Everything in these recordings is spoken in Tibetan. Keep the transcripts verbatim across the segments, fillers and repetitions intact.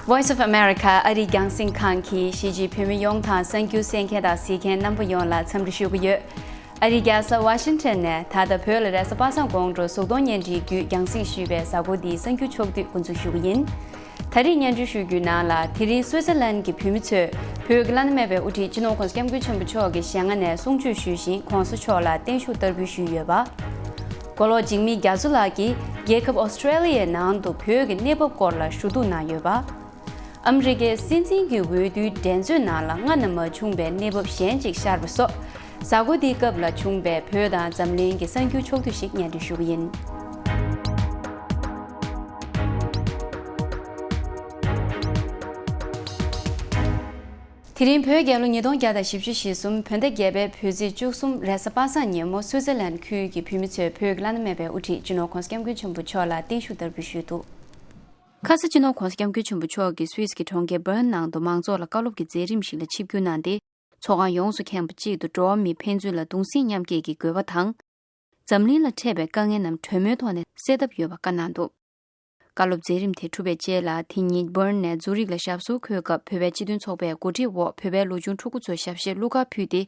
Voice of America ཨ་རིའི་རྒྱང་སྲིང་ཁང་གིས་གཞིས་བྱེས་བོད་མི་ཡོངས་དང་གསར་འགྱུར་གསན་མཁན་དང་གཟིགས་མཁན་རྣམ་པ་ཡོངས་ལ་འཚམས་འདྲི་ཞུ་གི་ཡོད། ཨ་རིའི་རྒྱལ་ས་ཝ་ཤིང་ཊོན་ནས་ད་ལྟ་བོད་ལ་རེས་གཟའ་པ་སངས་དགོང་དྲོ་གཟུགས་མཐོང་བརྙན་འཕྲིན་བརྒྱུད་རྒྱང་སྲིང་ཞུས་པའི་གཟའ་འཁོར་འདིའི་གསར་འགྱུར་ཕྱོགས་བསྡུས་འགོ་འཛུགས་ཞུ་གི་ཡིན། ད་རེས་སྙན་སྒྲོན་ཞུ་རྒྱུའི་ནང་ལ། དེ་རིང་སུའི་ཙེར་ལན་གྱི་བོད་མི་ཚོས་བོད་ཀྱི་བླ་ན་མེད་པའི་དབུ་ཁྲིད་སྤྱི་ནོར་༧གོང་ས་༧སྐྱབས་མགོན་ཆེན་པོ་མཆོག་གི་ཞལ་སྔ་ནས་གསུང་ཆོས་ཞུས་ཤིང་༧གོང་ས་མཆོག་ལ་བརྟན་བཞུགས་བསྟར་འབུལ་ཞུས་ཡོད་པ། མགོ་ལོག་འཇིགས་མེད་རྒྱ་མཚོ་ལགས་ཀྱིས་རྒྱལ་ཁབ་ཨོ་སི་ཀྲེ་ལི་ཡའི་ནང་དུ་བོད་ཀྱི་གནས་བབ་སྐོར་ལ་ཞུ་གཏུག་གནང་ཡོད་པ། ཨ་མི་རི་ཀའི་སྲིད་འཛིན་གྱི་འོས་བསྡུའི་འགྲན་རྩོད་ནང་ལ་སྔ་ན་མ་བྱུང་བའི་གནས་བབ་གཞན་ཅིག་ཤར་བ་སོགས། གཟའ་འཁོར་འདིའི་སྐབས་ལ་བྱུང་བའི་བོད་དང་འཛམ་གླིང་གི་གསར་འགྱུར་ཕྱོགས་བསྡུས་ཤིག་སྙན་སྒྲོན་ཞུ་གི་ཡིན། དེ་རིང་བོད་རྒྱལ་ལོ་ཉིས་སྟོང་བརྒྱ་དང་བཞི་བཅུ་ཞེ་གསུམ་བོད་ཟླ་བརྒྱད་པའི་བོད་ཚེས་བཅུ་གསུམ་རེས་གཟའ་པ་སངས་ཉིན་མོ་སུའུ་ཙེར་ལན་ཁུལ་གྱི་བོད་མི་ཚོས་བོད་ཀྱི་བླ་ན་མེད་པའི་དབུ་ཁྲིད་སྤྱི་ནོར་༧གོང་ས་༧སྐྱབས་མགོན་ཆེན་པོ་མཆོག་ལ་བརྟན་བཞུགས་བསྟར་འབུལ་ཞུས་འདུག་ཁ་ས་སྤྱི་ནོར་༧གོང་ས་༧སྐྱབས་མགོན་ཆེན་པོ་མཆོག་གིས་སུད་སི་གི་གྲོང་ཁྱེར་བྷརན་ནང་དུ་མང་ཚོགས་ལ་བཀའ་སློབ་ཀྱི་མཛད་རིམ་ཞིག་ལ་ཆིབས་བསྒྱུར་གནང་སྟེ། ཚོགས་ཁང་ཡོངས་སུ་ཁེངས་པ་གཅིག་ཏུ་འགྲོ་བ་མིའི་ཕན་ཚུན་ལ་གདུང་སེམས་མཉམ་སྐྱེད་ཀྱི་དགོས་པ་དང་། འཛམ་གླིང་ལ་འཕྲད་པའི་དཀའ་ངལ་རྣམས་གྲོས་མོལ་ཐོག་ནས་སེལ་ཐབས་ཡོད་པ་བཀའ་གནང་འདུག་བཀའ་སློབ་མཛད་རིམ་དེ་གྲུབ་པའི་རྗེས་ལ། དེ་ཉིན་བྷརན་ནས་ཛུ་རིག་ལ་ཞབས་སོར་འཁོད་སྐབས། བོད་པའི་སྤྱི་མཐུན་ཚོགས་པའི་འགོ་ཁྲིད་འོག་བོད་པའི་ལོ་ཆུང་ཕྲུ་གུ་ཚོས་ཞབས་གཞས་གླུ་གར་ཕུལ་ཏེ།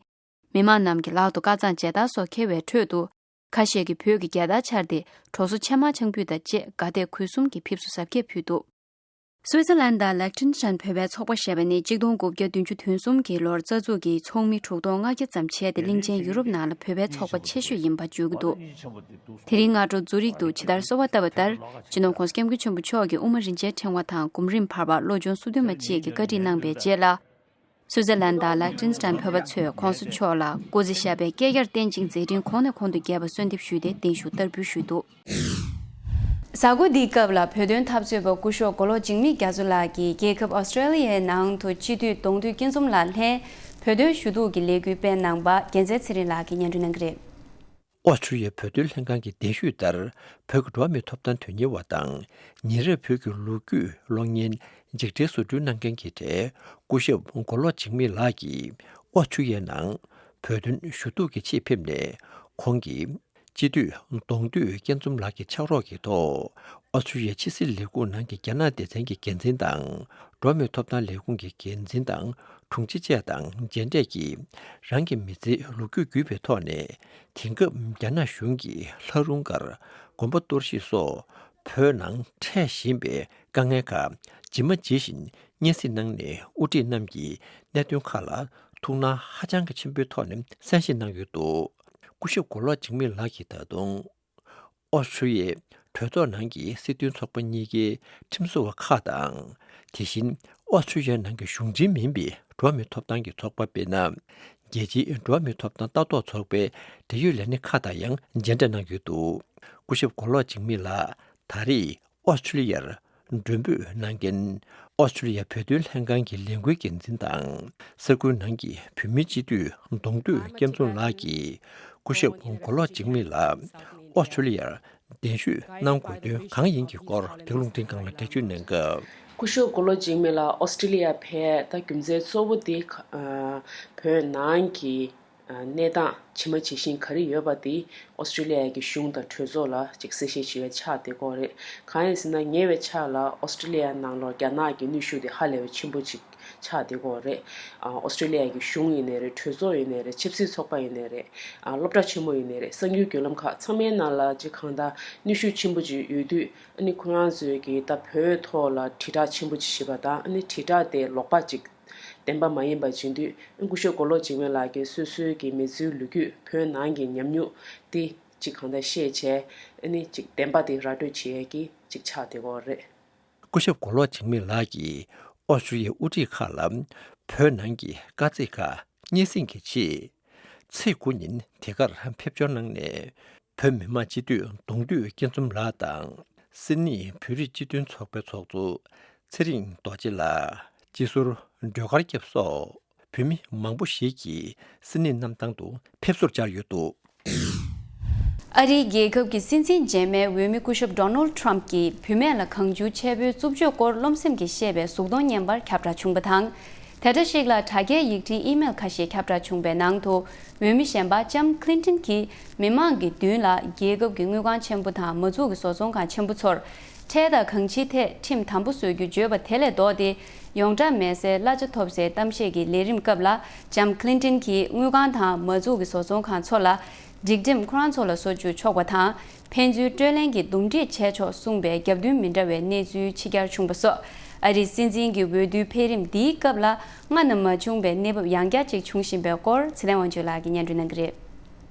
མི་མང་རྣམས་ཀྱི་ལག་ཏུ་དཀར་གཙང་མཇལ་དར་སོགས་འཁྱེར་བའི་ཁྲོད་དུ། ཁ་ཤས་ཀྱིས་བོད་ཀྱི་རྒྱལ་དར་འཕྱར་ཏེ། གྲོགས་ཚོ་ཕྱེ་མར་ཆང་ཕུད་དང་བཅས་དགའ་དད་གུས་གསུམ་གྱིས་ཕེབས་བསུ་གཟབ་རྒྱས་ཕུལ་འདུག་སུའི་ཙེར་ལན་དང་ལེག་ཊེན་སི་ཊན་བོད་པའི་ཚོགས་པ་ཞེས་པ་ནི་གཅིག་སྟོང་དགུ་བརྒྱ་བདུན་ཅུ་དོན་གསུམ་གྱི་ལོར་རྩ་འཛུགས་ཀྱིས་ཚོགས་མི་དྲུག་སྟོང་ལྔ་བརྒྱ་ཙམ་བྱས་ཏེ། གླིང་ཆེན་ཡུ་རོབ་ནང་ལ་བོད་པའི་ཚོགས་པ་ཆེ་ཤོས་ཡིན་པ་བརྗོད་ཀྱི་འདུག་དེ་རིང་སྔ་དྲོ་ཛུ་རིག་ཏུ་ཇི་ལྟར་གསོལ་བ་བཏབ་པ་ལྟར། སྤྱི་ནོར་༧གོང་ས་༧སྐྱབས་མགོན་ཆེན་པོ་མཆོག་གི་དབུ་མ་རིན་ཆེན་ཕྲེང་བ་དང་གོམ་རིམ་བར་པ་བློ་སྦྱོང་སོ་བདུན་མ་བཅས་ཀྱིས་བཀའ་ཁྲིད་གནང་པའི་རྗེས་ལ། སུའུ་ཙེར་ལན་དང་ལེག་ཊེན་སི་ཊན་བོད་པ་ཚོས་༧གོང་ས་མཆོག་ལ་སྐུ་ཚེ་ཞབས་པད་བསྐལ་བརྒྱར་བརྟན་ཅིང་མཛད་འཕྲིན་གོང་ནས་གོང་དུ་རྒྱས་པ་གསོལ་འདེབས་ཞུས་ཏེ་བརྟན་བཞུགས་བསྟར་འབུལ་ཞུས་འདུག་གཟའ་འཁོར་འདིའི་སྐབས་ལ་བོད་དོན་འཐབ་རྩོད་པ་སྐུ་ཞབས་མགོ་ལོག་འཇིགས་མེད་རྒྱ་མཚོ་ལགས་ཀྱིས་རྒྱལ་ཁབ་ཨོ་སི་ཀྲེ་ལི་ཡའི་ནང་དུ་སྤྱི་འཐུས་གདོང་འདུས་སྐྱིད་འཛོམས་ལགས་ལྷན་བོད་དོན་ཞུ་གཏུག་གི་ལས་འགུལ་སྤེལ་གནང་པ་རྒྱལ་མཚན་ཚེ་རིང་ལགས་ཀྱིས་སྙན་སྒྲོན་གནང་གི་རེད། ཨོ་སི་ཀྲི་ཡའི་བོད་དོན་ལྷན་ཁང་གི་གདན་ཞུས་ལྟར། བོད་ཀྱི་འགྲོ་བ་མིའི་ཐོབ་ཐང་དོན་གཉེར་བ་དང་། ཉེ་རབས་བོད་ཀྱི་ལོ་རྒྱུས་གློག་བརྙན་འཇིགས་བྲལ་བཟོ་སྐྲུན་གནང་མཁན་གྱི་གྲས་སྐུ་ཞབས་མགོ་ལོག་འཇིགས་མེད་ལགས་ཀྱིས་ཨོ་སི་ཀྲི་ཡའི་ནང་བོད་དོན་ཞུ་གཏུག་གི་ཆེད་ཕེབས་ནས། ཁོང་གིས་སྤྱི་འཐུས་གདོང་འདུས་སྐྱིད་འཛོམས་ལགས་ཀྱི་ཕྱག་རོགས་ཀྱི་ཐོག་ཨོ་སི་ཀྲི་ཡའི་ཕྱི་སྲིད་ལས་ཁུངས་ནང་གི་རྒྱ་ནག་སྡེ་ཚན་གྱི་འགན་འཛིན་དང་། འགྲོ་བ་མིའི་ཐོབ་ཐང་ལས་ཁུངས་ཀྱི་འགན་འཛིན་དང་དྲུང་ཆེ་བཅས་དང་མཇལ་འཕྲད་ཀྱིས། རང་གི་མི་ཚེའི་ལོ་རྒྱུས་བརྒྱུད་པའི་ཐོག་ནས། དེང་སྐབས་རྒྱ་ནག་གཞུང་གིས་ལྷག་རུང་སྒར་དགོན་པ་གཏོར་བཤིག་སོགས་བོད་ནང་འཕྲད་བཞིན་པའི་དཀའ་ངལ་ཁག་ཇི་མ་ཇི་བཞིན་སྙན་སེང་གནང་ནས། དབུ་ཁྲིད་རྣམས་ཀྱིས་གནད་དོན་ཁག་ལ་ཐུགས་སྣང་ཧ་ཅང་གི་ཆེན་པོའི་ཐོག་ནས་གསན་བཞེས་གནང་ཡོད་འདུག་སྐུ་ཞབས་མགོ་ལོག་འཇིགས་མེད་ལགས་ཀྱིས་ད་དུང་། ཨོ་སི་ཀྲི་ཡའི་གྲོས་ཚོགས་ནང་གི་སྲིད་དོན་ཚོགས་པ་གཉིས་ཀའི་ཁྲིམས་བཟོ་བ་ཁག་དང་། དེ་བཞིན་ཨོ་སི་ཀྲི་ཡའི་ནང་གི་གཞུང་འབྲེལ་མིན་པའི་འགྲོ་བ་མིའི་ཐོབ་ཐང་གི་ཚོགས་པ། དཔེར་ན། རྒྱལ་སྤྱིའི་འགྲོ་བ་མིའི་ཐོབ་ཐང་ལྟ་རྟོག་ཚོགས་པའི་འབྲེལ་ཡོད་ལས་སྣེ་ཁག་དང་ཡང་མཇལ་འཕྲད་གནང་ཡོད་འདུག་སྐུ་ཞབས་མགོ་ལོག་འཇིགས་མེད་ལགས་ད་རེས་ཨོ་སི་ཀྲི་ཡར་མགྲོན་འབོད་གནང་མཁན་ཨོ་སི་ཀྲི་ཡ་བོད་དོན་ལྷན་ཁང་གི་ལས་འགུལ་འགན་འཛིན་དང་། ས་ཁུལ་ནང་གི་བོད་མིའི་སྤྱི་འཐུས་གདོང་འདུས་སྐྱིད་འཛོམས་ལགས་ཀྱིས་སྐུ་ཞབས་མགོ་ལོག་འཇིགས་མེད་ལགས་ཨོ་སི་ཀྲི་ཡར་གདན་ཞུ་གནང་དགོས་དོན་གང་ཡིན་གྱི་སྐོར་དེ་རླུང་འཕྲིན་ཁང་ལ་འགྲེལ་བརྗོད་གནང་སྐབས། སྐུ་ཞབས་མགོ་ལོག་འཇིགས་མེད་ལགས་ཨོ་སི་ཀྲི་ལི་ཡར་ཕེབས་ད་རྒྱུ་མཚན་གཙོ་བོ་དེ་ཨ་བོད་ནང་གི་ཨ་གནས་སྟངས་ཇི་མ་ཇི་བཞིན་ག་རེ་ཡོད་པ་དེ་ཨོ་སི་ཀྲི་ལི་ཡ་གི་གཞུང་དང་གྲོས་ཚོགས་ལ་ཅིག་གསལ་བཤད་བྱེད་པའི་ཆ་དེ་ཀོ་རེད། གང་ཡིན་ཟེར་ན་ཉེ་བའི་ཆར་ལ་ཨོ་སི་ཀྲི་ལི་ཡ་ནང་ལོགས་རྒྱ་ནག་གི་གནོན་ཤུགས་དེ་ཧ་ལས་པའི་ཆེན་པོ་ཅིག་ཆགས་བསྡད་ཀྱི་ཡོད་རེད། ཨ་ཨོ་སི་ཀྲི་ལི་ཡ་གི་གཞུང་ཡིན་ནའི་རེད། གྲོས་ཚོགས་ཡིན་ནའི་རེད། ཆབ་སྲིད་ཚོགས་པ་ཡིན་ནའི་རེད། ཨ་སློབ་གྲྭ་ཆེན་མོ་ཡིན་ནའི་རེད། གསར་འགྱུར་བརྒྱུད་ལམ་ཁག་ཚང་མའི་ནང་ལ་ཅིག་གང་ལྟར་གནོན་ཤུགས་ཆེན་པོ་ཅིག་ཡོད་དུས། ཨ་ནི་ཁོ་རང་ཚོས་ཀྱིས་ད་བོད་ཐོག་ལ་དྲིལ་བསྒྲགས་ཆེན་པོ་ཅིག་བྱེད་པ་དང་། ཨ་ནི་དྲིལ་བསྒྲགས་དེ་ལོག་པ་ཅིག་བདེན་པ་མ་ཡིན་པ་བྱེད་དུས། སྐུ་ཞབས་མགོ་ལོག་འཇིགས་མེད་ལགས་ཀྱིས་སོ་སོའི་གི་མི་ཚེའི་ལོ་རྒྱུས། བོད་ནང་གི་ཉམས་མྱོང་དེ་ཅིག་གང་ལྟར་བཤད་བྱས། ཨ་ནི་ཅིག་བདེན་པ་དེ་ར་སྤྲོད་བྱེད་ཡས་ཀྱི་ཅིག་ཆགས་བསྡད་ཀྱི་ཡོད་རེད། སྐུ་ཞབས་མགོ་ལོག་འཇིགས་མེད་ལགས་ཀྱིས་ཨོ་སི་ཀྲི་ཡའི་དབུ་ཁྲིད་ཁག་ལ་བོད་ནང་གི་དཀའ་ཚེགས་ཁག་སྙན་སེང་གི་ཆེད། ཚེས་དགུ་ཉིན་དེ་གར་ཕེབས་འབྱོར་གནང་ནས། བོད་མི་མང་སྤྱི་འཐུས་གདོང་འདུས་སྐྱིད་འཛོམས་ལགས་དང་། སིད་ནི་བོད་རིགས་སྤྱི་མཐུན་ཚོགས་པའི་ཚོགས་གཙོ་ཚེ་རིང་རྡོ་རྗེ་ལགས། སྤྱི་ཟུར་སྒྲོལ་དཀར་སྐྱབས་སོགས། བོད་མི་མང་པོ་ཞིག་གིས་སིད་ནི་གནམ་ཐང་དུ་ཕེབས་བསུར་བཅར་ཡོད་འདུག། ཨ་རིའི་རྒྱལ་ཁབ་ཀྱི་སྲིད་འཛིན་རྗེས་མའི་འོས་མི་སྐུ་ཞབས་ཌོ་ནལ་ཊམ་གྱིས་བུད་མེད་ལ་གང་བྱུང་ཆེ་བོའི་རྩུབ་སྤྱོད་སྐོར་རློམ་སེམས་ཀྱིས་བཤད་པའི་གཟུགས་མཐོང་བརྙན་པར་ཁྱབ་བསྒྲགས་བྱུང་བ་དང་། དེ་འདྲ་ཞིག་ལ་དྲ་རྒྱའི་ཡིག་འཕྲིན་ཨི་མེལ་ཁ་ཤས་ཁྱབ་བསྒྲགས་བྱུང་བའི་ནང་དུ། འོས་མི་གཞན་པ་ལྕམ་ཁི་ལིན་ཏོན་གྱིས་མི་མང་གི་མདུན་ལ་རྒྱལ་ཁབ་ཀྱི་དངུལ་ཁང་ཆེན་པོ་དང་མ་འཛུགས་ཀྱི་བཟོ་ཚོང་ཁང་ཆེན་པོ་ཚོར། ཁྲལ་དང་གང་ཅིའི་ཐད་ཁྲིམས་དམ་པོ་བཟོ་རྒྱུ་བརྗོད་པ་དེ་ལས་ལྡོག་སྟེ། ཡོངས་གྲགས་མེད་སའི་གླ་ཆ་ཐོབ་སའི་གཏམ་བཤད་ཀྱི་ལས་རིམ་སྐབས་ལ། ལྕམ་ཀི་ལིན་ཏོན་གྱིས་དངུལ་ཁང་དང་མ་འཛུགས་ཀྱི་བཟོ་ཚོང་ཁང་ཚོ་ལ་སྒྲིག་ཁྲིམས་ཁོ་རང་ཚོ་ལ་བཟོ་བཅུག་ཆོག་པ་དང་། ཕན་ཚུན་སྤྲོད་ལེན་གྱི་འདུམ་འགྲིག་བྱས་ཆོག་གསུངས་པའི་རྒྱབ་མདུན་མི་འདྲ་བའི་གནས་ཚུལ་ཕྱི་གྱར་བྱུང་པ་སོགས། ཨ་རིའི་སྲིད་འཛིན་གྱི་འོས་བསྡུའི་འཕེལ་རིམ་འདིའི་སྐབས་ལ་སྔ་ན་མ་བྱུང་བའི་གནས་བབ་ཡང་བསྐྱར་ཅིག་བྱུང་བཞིན་པའི་སྐོར། ཚེ་བརྟན་དབང་ཕྱུག་ལགས་ཀྱིས་སྙན་སྒྲོན་གནང་གི་རེད།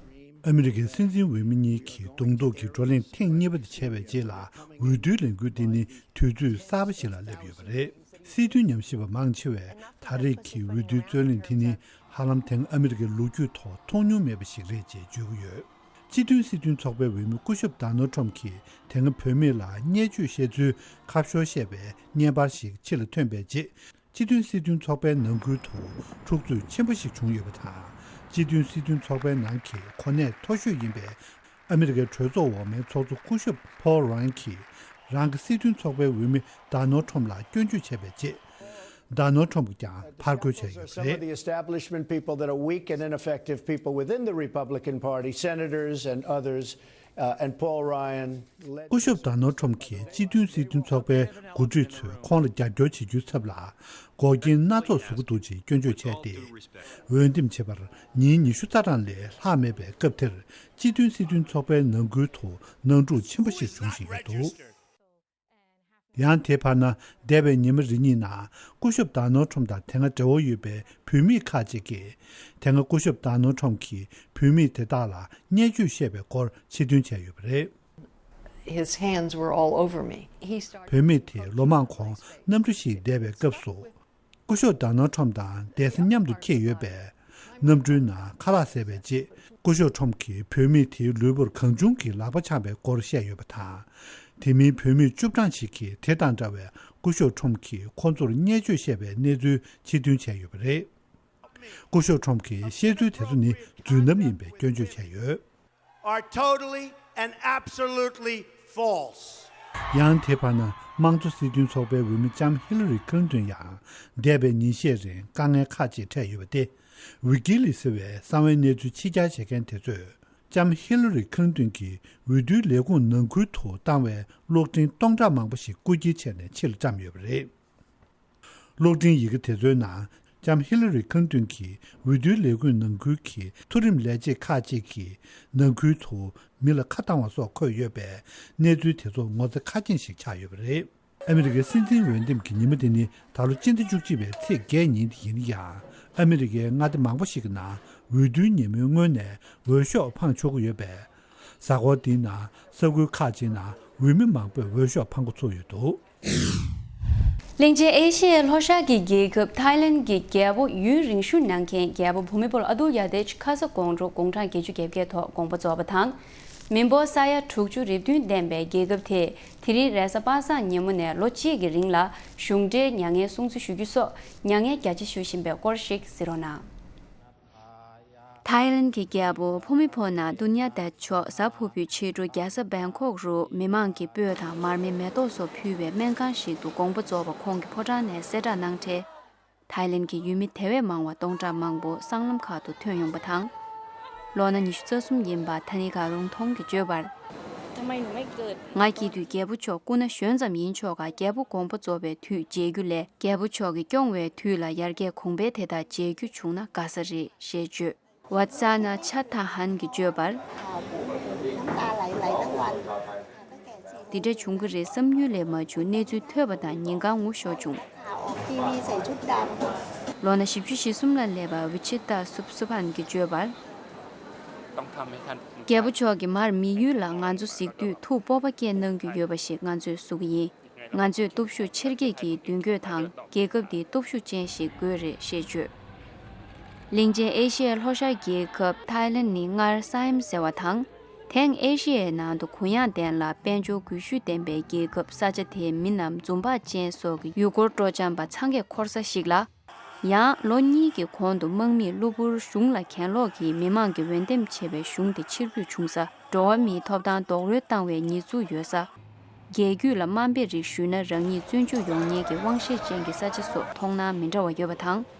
ཨ་མི་རི་ཀའི་སྲིད་འཛིན་འོས་མི་གཉིས་ཀྱི་གདོང་ཐུག་གི་བགྲོ་གླེང་ཐེངས་གཉིས་པ་དེ་བྱས་པའི་རྗེས་ལ། འོས་བསྡུའི་ལས་འགུལ་འདི་ནི་དུས་ཚོད་གསར་པ་ཞིག་ལ་སླེབས་ཡོད་པ་རེད། སྲིད་དོན་ཉམས་ཞིབ་པ་མང་ཆེ་བས་ད་རེས་ཀྱི་འོས་བསྡུའི་རྩོད་གླེང་དེ་ནི་ཧ་ལམ་དེང་ཨ་མི་རི་ཀའི་ལོ་རྒྱུས་ཐོག་མཐོང་མྱོང་མེད་པ་ཞིག་རེད་ཅེས་བརྗོད་ཀྱི་ཡོད། སྤྱི་མཐུན་སྲིད་དོན་ཚོགས་པའི་འོས་མི་སྐུ་ཞབས་ཌོ་ནལ་ཊམ་གྱིས་དེ་སྔ་བུད་མེད་ལ་བརྙས་བཅོས་བཤད་ཚུལ་ཁ་ཤོར་བཤད་པའི་བརྙན་པར་ཞིག་ཕྱི་ལ་ཐོན་པའི་རྗེས། སྤྱི་མཐུན་སྲིད་དོན་ཚོགས་པའི་ནང་ཁུལ་དུ་འཁྲུག་རྩོད་ཆེན་པོ་ཞིག་བྱུང་ཡོད་པ་དང་། སྤྱི་མཐུན་སྲིད་དོན་ཚོགས་པའི་ནང་གི་གོ་གནས་མཐོ་ཤོས་ཡིན་པའི་ཨ་མི་རི་ཀའི་གྲོས་ཚོགས་འོག་མའི་ཚོགས་གཙོ་སྐུ་ཞབས་ཕོལ་རང་གིས་རང་གི་སྲིད་དོན་ཚོགས་པའི་འོས་མི་ཌོ་ནལ་ཊམ་ལ་སྐྱོན་བརྗོད་བྱས་པའི་རྗེས། ཌོ་ནལ་ཊམ་གྱིས་ཀྱང་ཕར་རྒོལ་བྱས་ཡོད་པ་Some of རེད། The establishment people that are weak and ineffective people within the Republican Party, senators and others, uh, and Paul Ryan, led སྐུ་ཞབས་ཌོ་ནལ་ཊམ་གྱིས་སྤྱི་མཐུན་སྲིད་དོན་ཚོགས་པའི་འགོ་ཁྲིད་ཚོས་ཁོང་ལ་རྒྱབ་སྐྱོར་བྱེད་རྒྱུའི་ཚབ་ལ་འགོག་རྐྱེན་སྣ་ཚོགས་བཟོ་གི་འདུག་ཅེས་སྐྱོན་བརྗོད་བྱས་ཏེ། འོས་འདེམས་བྱེད་པར་ཉིན་ཉི་ཤུ་རྩ་གྲངས་ལས་ལྷག་མེད་པའི་སྐབས་དེར། སྤྱི་མཐུན་སྲིད་དོན་ཚོགས་པའི་ནང་ཁུལ་དུ་ནང་འཁྲུག་ཆེན་པོ་ཞིག་བྱུང་བཞིན་ཡོད་འདུག་ཡང་དེའི་བར་ན། འདས་པའི་ཉི་མ་རེ་གཉིས་ནང་སྐུ་ཞབས་ཌོ་ནལ་ཊམ་དང་དེ་སྔ་འབྲེལ་བ་ཡོད་པའི་བུད་མེད་ཁག་ཅིག་གིས། དེ་སྔ་སྐུ་ཞབས་ཌོ་ནལ་ཊམ་གྱིས་བུད་མེད་དེ་དག་ལ་བརྙས་བཅོས་བཤད་པའི་སྐོར་ཕྱིར་འདོན་བྱས་ཡོད་པ་རེད། His hands were all over me. He started བུད་མེད་དེས་ལོ་མང་གོང་གནམ་གྲུ་ཞིག་བསྡད་པའི་སྐབས་སུ། སྐུ་ཞབས་ཌོ་ནལ་ཊམ་དང་བསྡད་ས་མཉམ་དུ་འཁྱེར་ཡོད་པས། གནམ་གྲུའི་ནང་ཁ་ལག་བཟས་པའི་རྗེས། སྐུ་ཞབས་ཊམ་གྱིས་བུད་མེད་དེའི་ལུས་པོར་གང་བྱུང་གིས་ལག་པ་འཆང་བའི་སྐོར་བཤད་ཡོད་པ་དང་། དེ་མིན་བུད་མེད་བཅུ་གྲངས་ཤིག་གིས་དེ་དང་འདྲ་བའི་སྐུ་ཞབས་ཊམ་གྱིས་ཁོ་ཚོར་བརྙས་བཅོས་བཤད་པའི་གནས་ཚུལ་ཕྱིར་འདོན་བྱས་ཡོད་པ་རེད། སྐུ་ཞབས་ཊམ་གྱིས་བཤད་ཚུལ་དེ་ཚོ་ནི་རྫུན་གཏམ་ཡིན་པའི་སྐྱོན་བརྗོད་བྱས་ཡོད། Are totally and absolutely false. ཡང་དེ་བར་ན་དམངས་གཙོ་སྲིད་དོན་ཚོགས་པའི་འོས་མི་ལྕམ་ཧི་ལ་རི་ཁི་ལིན་ཏོན་ཡང་འདས་པའི་ཉིན་ཤས་རིང་དཀའ་ངལ་ཁག་ཅིག་འཕྲད་ཡོད་པ་སྟེ། ཝི་ཀི་ལིགས་ཟེར་བའི་གསང་བའི་གནས་ཚུལ་ཕྱི་གྱར་བྱེད་མཁན་དེ་ཚོས་ལྕམ་ཧི་ལ་རི་ཁི་ལིན་ཏོན་གྱིས་འོས་བསྡུའི་ལས་ཁུངས་ནང་ཁུལ་དུ་བཏང་བའི་གློག་འཕྲིན་སྟོང་ཕྲག་མང་པོ་ཞིག་རྐུ་འཁྱེར་བྱས་ནས་ཕྱིར་བཀྲམ་ཡོད་པ་རེད། གློག་འཕྲིན་ཡི་གེ་དེ་ཚོའི་ནང་ལྕམ་ཧི་ལ་རི་ཁི་ལིན་ཏོན་གྱིས་འོས་བསྡུའི་ལས་ཁུངས་ནང་ཁུལ་གྱི་མཐོ་རིམ་ལས་བྱེད་ཁག་ཅིག་གིས་ནང་ཁུལ་དུ་མི་ལ་ཁ་བཏང་བ་སོགས་འཁོད་ཡོད་པས། གནས་ཚུལ་དེ་ཚོ་ངོ་ཚ་ཁ་སྐྱེངས་ཤིག་ཆགས་ཡོད་པ་རེད། ཨ་མི་རི་ཀའི་སྲིད་འཛིན་འོས་འདེམས་ཀྱི་ཉིན་མོ་དེ་ནི་ད་ལོ་སྤྱི་ཟླ་བཅུ་གཅིག་པའི་ཚེས་བརྒྱད་ཉིན་དེ་ཡིན་ཡང་། ཨ་མི་རི་ཀའི་མངའ་སྡེ་མང་པོ་ཞིག་གི་ནང་འོས་བསྡུའི་ཉིན་མོའི་སྔོན་ནས་འོས་ཤོག་འཕང་ཆོག་གི་ཡོད་པས། གཟའ་འཁོར་འདིའི་ནང་ས་ཁུལ་ཁག་ཅིག་ནང་འོས་མི་མང་པོས་འོས་ཤོག་འཕང་འགོ་ཚུགས་ཡོད་འདུག། གླིང་ཆེན་ཨེ་ཤི་ཡའི་ལྷོ་ཤར་གྱི་རྒྱལ་ཁབ་ཐའི་ལན་གྱི་རྒྱལ་པོ་ཡུན་རིང་ཤོས་གནང་མཁན་རྒྱལ་པོ་བྷུ་མི་བོར་ཨ་ཏུལ་ཡ་དེ་ཆི་ཁ་ས་དགོང་དྲོ་དགུང་གྲངས་བརྒྱད་ཅུ་གྱ་བརྒྱད་ཐོག་དགོངས་པ་རྫོགས་པ་དང་། མི་འབོར་ས་ཡ་དྲུག་ཅུ་རེ་བདུན་ལྡན་པའི་རྒྱལ་ཁབ་དེས་དེ་རིང་རེས་གཟའ་པ་སངས་ཉིན་མོ་ནས་ལོ་གཅིག་གི་རིང་ལ་གཞུང་འབྲེལ་མྱ་ངན་སྲུང་བརྩི་ཞུ་རྒྱུ་སོགས་མྱ་ངན་རྒྱ་ཆེ་ཞུ་བཞིན་པའི་སྐོར་ཞིག་གཟིགས་རོགས་གནང་། ཐའི་ལན་གྱི་རྒྱལ་པོ་བྷུ་མི་བྷོ་ན་ཏུན་ཡ་ཏད་མཆོག་གཟའ་ཕུར་བུའི་ཕྱི་དྲོ་རྒྱལ་ས་བེང་ཁོག་རུ་མི་མང་གི་སྤོས་དང་མར་མེ་མེ་ཏོག་སོགས་ཕུལ་བའི་སྨན་ཁང་ཞིག་ཏུ་དགོངས་པ་རྫོགས་པ་ཁོང་གི་ཕོ་བྲང་ནས་གསལ་བསྒྲགས་གནང་འཕྲལ། ཐའི་ལན་གྱི་ཡུལ་མི་དེ་བས་མང་བ་སྟོང་ཕྲག་མང་པོ་སྲང་ལམ་ཁག་ཏུ་ཐོན་ཡོང་པ་དང་། ལོ་ན་ཉི་ཤུ་རྩ་གསུམ་ཡིན་པ་ཐ་ནི་ག་རུང་ཐོང་གིས་བརྗོད་པར། ང་སྐྱེས་དུས་རྒྱལ་པོ་མཆོག་སྐུ་ན་གཞོན་ཙམ་ཡིན་ཆོག་ག་རྒྱལ་པོ་དགོངས་པ་རྫོགས་པའི་དུས་མཇལ་རྒྱུ་ལས་རྒྱལ་པོ་མཆོག་གིས་སྐྱོང་བའི་དུས་ལ་ཡར་རྒྱས་གོང་འཕེལ་དེ་དག་མཇལ་རྒྱུ་བྱུང་ན་དགའ་ས་རེད་ཞེས་བརྗོད། ཝ་ཙ་ན་ཆ་ཐ་ཧན་གྱིས་བརྗོད་པར། འདི་འདྲ་བྱུང་གི་རེད་བསམ་ཡུལ་ལས་མ་བྱུང་། གནས་ཚུལ་ཐོས་པ་དང་ཉིན་གང་ངུ་ཤོར་བྱུང་། ལོ་ན་བཞི་བཅུ་ཞེ་གསུམ་ལ་སླེབས་པ་ཝི་ཆི་ཏ་སུབ་སུབ་ཧན་གྱིས་བརྗོད་པར། རྒྱལ་པོ་མཆོག་གིས་མར་མི་ཡུལ་ལ་ང་ཚོ་གཟིགས་དུས་ཐུགས་སྤོབས་པ་སྐྱེ་གནང་རྒྱུ་ཡོད་པ་ཞིག་ང་ཚོས་བཟོ་གི་ཡིན། ང་ཚོས་སྟོབས་ཤུགས་ཆེར་སྐྱེད་ཀྱིས་མདུན་སྐྱོད་དང་རྒྱལ་ཁབ་འདི་སྟོབས་ཤུགས་ཅན་ཞིག་དགོས་རེད་ཞེས་བརྗོད། གླིང་ཆེན་ཨེ་ཤི་ཡའི་ལྷོ་ཤར་རྒྱལ་ཁབ་ཐའི་ལན་ནི་སྔར་སའེམ་ཟེར་བ་དང་། དེང་ཨེ་ཤི་ཡའི་ནང་དུ་གུ་ཡངས་ལྡན་ལ་དཔལ་འབྱོར་སྒུལ་ཤུགས་ལྡན་པའི་རྒྱལ་ཁབ། ས་ཆ་དེའི་མི་རྣམས་འཛུམ་བག་ཅན་སོགས་ཀྱི་ཡུལ་སྐོར་སྤྲོ་འཆམ་པ་འཚང་ཁས་འཁོར་ས་ཞིག་ལ། ཡང་ལོ་གཉིས་ཀྱི་གོང་དུ་དམག་མིས་གློ་བུར་གཞུང་ལ་གྱེན་ལོག་གིས་མི་མང་གིས་འོས་འདེམས་བྱས་པའི་གཞུང་དེ་ཕྱིར་འབུད་བྱུང་ས། འགྲོ་བ་མིའི་ཐོབ་ཐང་རྡོག་རོལ་བཏང་བའི་ཉེས་འཛུགས་ཡོད་ས། རྒྱལ་རྒྱུད་ལ་དམའ་འབེབས་རིགས་ཞུས་ན་རང་ཉིད་བཙོན་འཇུག་ཡོང་ཉེན་གྱི་དབང་ཤེད་ཅན་གྱི་ས་ཆ་སོགས་མཐོང་སྣང་མི་འདྲ་བ་ཡོད་པ་དང་།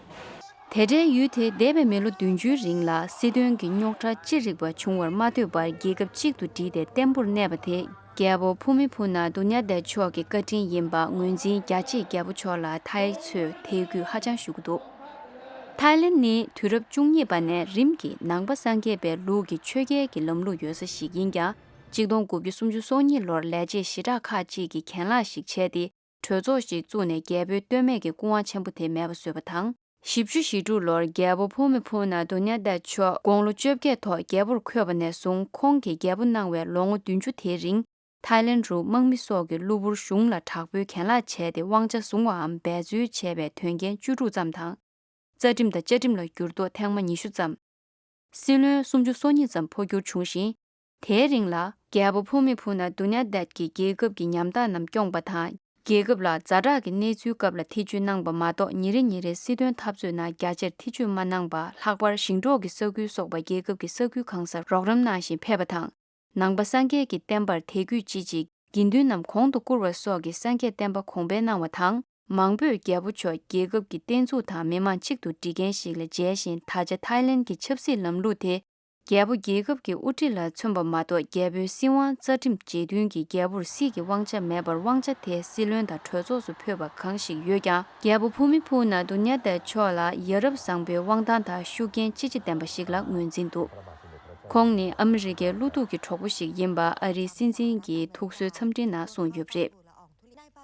དེ་འདྲའི་ཡུལ་དེ་འདས་པའི་མི་ལོ་བདུན་ཅུའི་རིང་ལ་སྲིད་དོན་གྱི་རྙོག་དྲ་ཅི་རིགས་པ་བྱུང་བར་མ་ལྟོས་པར་རྒྱལ་ཁབ་གཅིག་ཏུ་བསྒྲིལ་ཏེ་བརྟན་པོར་གནས་པ་དེ། རྒྱལ་པོ་བྷུ་མི་བྷུ་ན་དུ་ནྱ་དད་མཆོག་གི་བཀའ་དྲིན་ཡིན་པ་ངོས་འཛིན་རྒྱ་ཆེའི་རྒྱལ་པོ་མཆོག་ལ་ཐའི་ཚོས་དད་གུས་ཧ་ཅང་ཞུ་གི་འདུག་ཐའི་ལེན་ནི་དུས་རབས་བཅུ་གཉིས་པ་ནས་རིམ་གྱིས་ནང་པ་སངས་རྒྱས་པའི་ལུགས་ཀྱི་ཆོས་རྒྱལ་གྱི་ལམ་ལུགས་ཡོད་ས་ཞིག་ཡིན་ཀྱང་། གཅིག་སྟོང་དགུ་བརྒྱ་སུམ་ཅུ་སོ་གཉིས་ལོར་ལས་བྱེད་ཞི་དྲག་ཁག་ཅིག་གིས་གྱེན་ལངས་ཤིག་བྱས་ཏེ། གྲོས་ཚོགས་ཤིག་བཙུགས་ནས་རྒྱལ་པོའི་སྟོད་སྨད་ཀྱི་སྐུ་དབང་ཆེན་པོ་དེ་མེད་པ་བཟོས་པ་དང་། བཞི་བཅུ་ཞེ་དྲུག་ལོར་རྒྱལ་པོ་བྷུ་མི་བྷུ་ན་དུ་ནྱ་དད་མཆོག་དགུང་ལོ་བཅོ་བརྒྱད་ཐོག་རྒྱལ་པོར་འཁོད་པ་ནས་བཟུང་ཁོང་གིས་རྒྱལ་པོ་གནང་བའི་ལོ་ངོ་བདུན་ཅུ་དེའི་རིང་། ཐའི་ལེན་རུ་དམག་མི་སོགས་ཀྱིས་གློ་བུར་གཞུང་ལ་དྲག་པོའི་གྱེན་ལངས་བྱས་ཏེ་དབང་ཆ་བཟུང་བའམ་འབད་རྩོལ་བྱས་པའི་དོན་རྐྱེན་བཅུ་དྲུག་ཙམ་དང་། རྩ་ཁྲིམས་དང་བཅའ་ཁྲིམས་ལ་འགྱུར་ལྡོག་ཐེངས་མ་ཉི་ཤུ་ཙམ། སྲིད་བློན་སུམ་ཅུ་སོ་གཉིས་ཙམ་འཕོ་འགྱུར་བྱུང་ཞིང་། དེའི་རིང་ལ་རྒྱལ་པོ་བྷུ་མི་བྷུ་ན་དུ་ནྱ་དད་ཀྱིས་རྒྱལ་ཁབ་ཀྱི་ཉམ་ཐག་རྣམས་བསྐྱངས་པ་དང་། རྒྱལ་ཁབ་ལ་ཛ་དྲག་གི་གནས་ཚུལ་སྐབས་ལ་ཐེ་བྱུས་གནང་པ་མ་གཏོགས། ཉིན་རེ་ཉིན་རེའི་སྲིད་དོན་འཐབ་རྩོད་ནང་རྒྱ་ཆེར་ཐེ་བྱུས་མ་གནང་པ། ལྷག་པར་ཞིང་འབྲོག་གི་ས་ཁུལ་སོགས་པ་རྒྱལ་ཁབ་ཀྱི་ས་ཁུལ་གང་སར་རོགས་རམ་གནང་བཞིན་ཕེབས་པ་དང་། ནང་པ་སངས་རྒྱས་ཀྱི་བསྟན་པར་དད་གུས་ཅི་ཆེ། དགེ་འདུན་རྣམས་གོང་དུ་བཀུར་བ་སོགས་ཀྱི་སངས་རྒྱས་བསྟན་པ་གོང་འཕེལ་གནང་བ་དང་། མང་པོས་རྒྱལ་པོ་མཆོག་རྒྱལ་ཁབ་ཀྱི་བསྟན་འཛུགས་དང་མི་མང་གཅིག་ཏུ་སྒྲིལ་མཁན་ཞིག་ལ་མཇལ་བཞིན། ད་ཆ་ཐའི་ལེན་གྱི་ཆབ་སྲིད་ལམ་ལུགས་དེ། རྒྱལ་པོ་རྒྱལ་ཁབ་ཀྱི་དབུ་ཁྲིད་ལ་མཚོན་པ་མ་གཏོགས། རྒྱལ་པོའི་སྲིད་དབང་རྩ་ཁྲིམས་རྗེས་མཐུན་གྱི་རྒྱལ་པོར་སྲིད་ཀྱི་དབང་ཆ་མེད་པར། དབང་ཆ་དེ་སྲིད་བློན་དང་གྲོས་ཚོགས་སུ་ཕུད་པ་གང་ཞིག་ཡོད་ཀྱང་། རྒྱལ་པོ་བྷུ་མི་བྷུ་ན་དུ་ནྱ་དད་མཆོག་ལ་ཡ་རབས་བཟང་པོའི་དབང་ཐང་དང་ཤུགས་རྐྱེན་ཅི་ཆེ་ལྡན་པ་ཞིག་ལ་ངོས་འཛིན་འདུག་ཁོང་ནི་ཨ་མི་རི་ཀའི་བློ་ཐུག་གི་གྲོགས་པོ་ཞིག་ཡིན་པ་ཨ་རིའི་སྲིད་འཛིན་གྱི་ཐུགས་གསོའི་འཚམས་འཕྲིན་ནང་གསུངས་ཡོད་པ་རེད།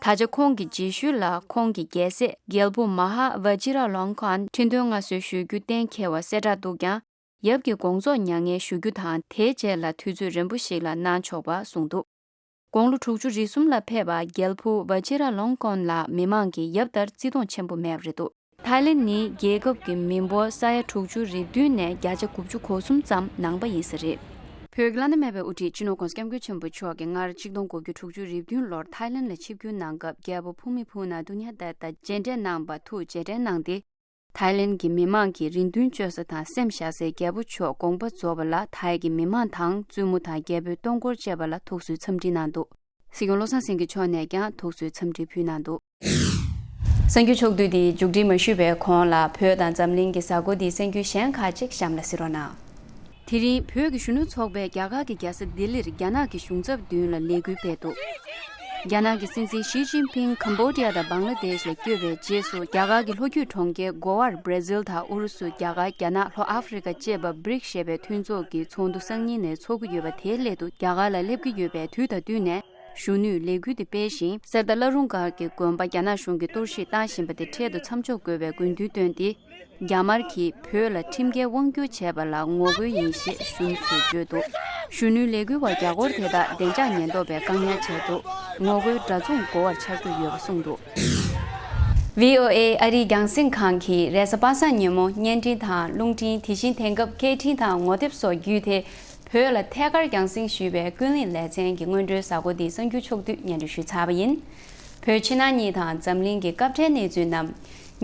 ད་ཆ་ཁོང་གི་རྗེས་ཤུལ་ལ་ཁོང་གི་རྒྱལ་སྲས་རྒྱལ་པོ་མ་ཧཱ་ཝ་ཇི་ར་ལོང་ཀོན་ཁྲི་འདོན་མངའ་གསོལ་ཞུ་རྒྱུ་གཏན་འཁེལ་བ་གསལ་བསྒྲགས་འདུག་ཀྱང་། ཡབ་ཀྱི་དགོངས་རྫོགས་མྱ་ངན་ཞུ་རྒྱུ་དང་། དེའི་རྗེས་ལ་དུས་ཚོད་རན་པོ་ཞིག་ལ་གནང་ཆོག་པ་གསུངས་འདུག་དགུང་ལོ་དྲུག་ཅུ་རེ་གསུམ་ལ་ཕེབས་པ་རྒྱལ་པོ་ཝ་ཇི་ར་ལོང་ཀོན་ལ་མི་མང་གིས་ཡབ་ལྟར་བརྩི་མཐོང་ཆེན་པོ་མེད་པ་རེད་འདུག་ཐའི་ལེན་ནི་རྒྱལ་ཁབ་ཀྱི་མི་འབོར་ས་ཡ་དྲུག་ཅུ་རེ་བདུན་ནས་བརྒྱ་ཆ་དགུ་བཅུ་གོ་གསུམ་ཙམ་ནང་པ་ཡིན་ས་རེད། བོད་ཀྱི་བླ་ན་མེད་པའི་དབུ་ཁྲིད་སྤྱི་ནོར་༧གོང་ས་༧སྐྱབས་མགོན་ཆེན་པོ་མཆོག་གིས་སྔར་གཅིག་སྟོང་དགུ་བརྒྱ་དྲུག་ཅུ་རེ་བདུན་ལོར་ཐའི་ལེན་ལ་ཆིབས་བསྒྱུར་གནང་སྐབས། རྒྱལ་པོ་བྷུ་མི་བྷུ་ན་དུ་ནྱ་དད་དང་མཇལ་འཕྲད་གནང་བ་ཐུགས་རྗེ་དྲན་གནང་སྟེ། ཐའི་ལེན་གྱི་མི་མང་གིས་རེ་འདུན་བཅོལ་ས་དང་སེམས་བཞག་སའི་རྒྱལ་པོ་མཆོག་དགོངས་པ་རྫོགས་པ་ལ་ཐའི་གི་མི་མང་དང་བཙུན་མོ་དང་རྒྱལ་པོའི་སྟོང་འཁོར་བཅས་པ་ལ་ཐུགས་གསོའི་འཚམས་འདྲི་གནང་འདུག་སྲིད་སྐྱོང་བློ་བཟང་སེང་གེ་མཆོག་ནས་ཀྱང་ཐུགས་གསོའི་འཚམས་འདྲི་ཕུལ་གནང་འདུག་གསར་འགྱུར་ཕྱོགས་བསྡུས་འདི་མཇུག་སྒྲིལ་མ་ཞུས་པའི་གོང་ལ། བོད་དང་འཛམ་གླིང་གི་གཟའ་འཁོར་འདིའི་གསར་འགྱུར་གཞན་ཁག་ཅིག་གཤམ་ལ་གཟིགས་རོགས་གནང་། དེ་རིང་བོད་ཀྱི་གཞོན་ནུ་ཚོགས་པས་རྒྱ་གར་གྱི་རྒྱལ་ས་ལྡི་ལིར་རྒྱ་ནག་གི་གཞུང་ཚབ་མདུན་ལ་ལས་འགུལ་སྤེལ་འདུག་རྒྱ་ནག་གི་སྲིད་འཛིན་ཞི་ཅིན་ཕིང་ཀམ་བོ་ཌི་ཡ་དང་བང་ལ་དེཤ་ལ་བསྐྱོད་པའི་རྗེས་སུ། རྒྱ་གར་གྱི་ལྷོ་རྒྱུད་གྲོང་ཁྱེར་གོ་བར་བྷར་ཛིལ་དང་ཨུ་རུ་སུ། རྒྱ་གར། རྒྱ་ནག། ལྷོ་ཨ་ཧྥེ་རི་ཀ་བཅས་པ་བྷི་རིག་ཞེས་པའི་མཐུན་ཚོགས་ཀྱི་ཚོགས་འདུ་སང་ཉིན་ནས་འཚོགས་ཀྱི་ཡོད་པ། དེའི་སླད་དུ་རྒྱ་གར་ལ་སླེབས་ཀྱི་ཡོད་པའི་དུས་དང་བསྟུན་ནས། གཞོན་ནུས་ལས་འགུལ་དེ་སྤེལ་ཞིང་། གསེར་རྟ་བླ་རུང་སྒར་གྱི་དགོན་པ་རྒྱ་ནག་གཞུང་གིས་གཏོར་བཤིག་བཏང་བཞིན་པ་དེ་འཕྲལ་དུ་མཚམས་འཇོག་དགོས་པའི་དགོས་འདུན་བཏོན་ཏེ། རྒྱ་དམར་གྱིས་བོད་ལ་ཁྲིམས་འགལ་དབང་བསྒྱུར་བྱས་པ་ལ་ངོ་རྒོལ་ཡིན་ཞེས་གཞུང་ཚོས་བརྗོད་འདུག་གཞོན་ནུའི་ལས་འགུལ་བ་རྒྱ་སྒོར་དེ་དག་བདེ་འཇགས་ཉེན་རྟོག་པས་བཀག་ཉར་བྱས་འདུག་ངོ་རྒོལ་འདྲ་མཚུངས་འགོ་བར་འཆར་འགོད་ཡོད་པ་གསུངས་འདུག་བྷི་ཨོ་ཨེ་ཨ་རིའི་རྒྱང་སྲིང་ཁང་གིས་རེས་གཟའ་པ་སངས་ཉིན་མོ་བརྙན་འཕྲིན་དང་རླུང་འཕྲིན། དེ་བཞིན་དེང་སྐབས་སྐད་འཕྲིན་དང་ངོ་དེབ་སོགས་བརྒྱུད་དེ། བོད་ལ་ཐད་ཀར་རྒྱང་སྲིང་ཞུས་པའི་ཀུན་གླེང་ལེ་ཚན་གྱི་སྔོན་འགྲོའི་གཟའ་འཁོར་འདིའི་གསར་འགྱུར་ཕྱོགས་བསྡུས་སྙན་སྒྲོན་ཞུས་ཚར་བ་ཡིན། བོད་ཕྱི་ནང་གཉིས་དང་འཛམ་གླིང་གི་སྐབས་འཕྲལ་གནས་ཚུལ་རྣམས།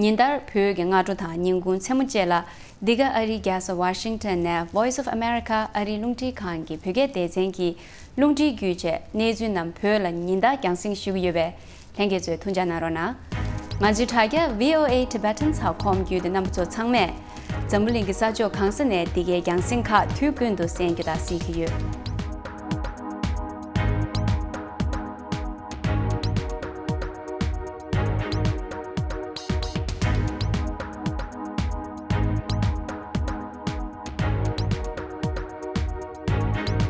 ཉིན་ལྟར་བོད་ཀྱི་སྔ་དྲོ་དང་ཉིན་གུང་མཚན་མོ་བཅས་ལ། འདི་ག་ཨ་རིའི་རྒྱལ་ས་ཝ་ཤིང་ཊོན་ནས་Voice of America ཨ་རིའི་རླུང་འཕྲིན་ཁང་གི་བོད་སྐད་སྡེ་ཚན་གྱི་རླུང་འཕྲིན་བརྒྱུད་བཅས་གནས་ཚུལ་རྣམས་བོད་ལ་ཉིན་ལྟར་རྒྱང་སྲིང་ཞུ་གི་ཡོད་པས། ལྷན་རྒྱས་ཚོས་ཐུགས་འཇགས་གནང་རོགས་གནང་། ང་ཚོའི་དྲ་རྒྱ་V O A Tibetans ot com བརྒྱུད་དེ་རྣམ་པ་ཚོ་ཚང་མས། འཛམ་བུ་གླིང་གི་ས་ཕྱོགས་གང་ས་ནས་འདི་གའི་རྒྱང་སྲིང་ཁག་དུས་ཀུན་ཏུ་གསན་རྒྱུ་དང་གཟིགས་ཀྱི་ཡོད།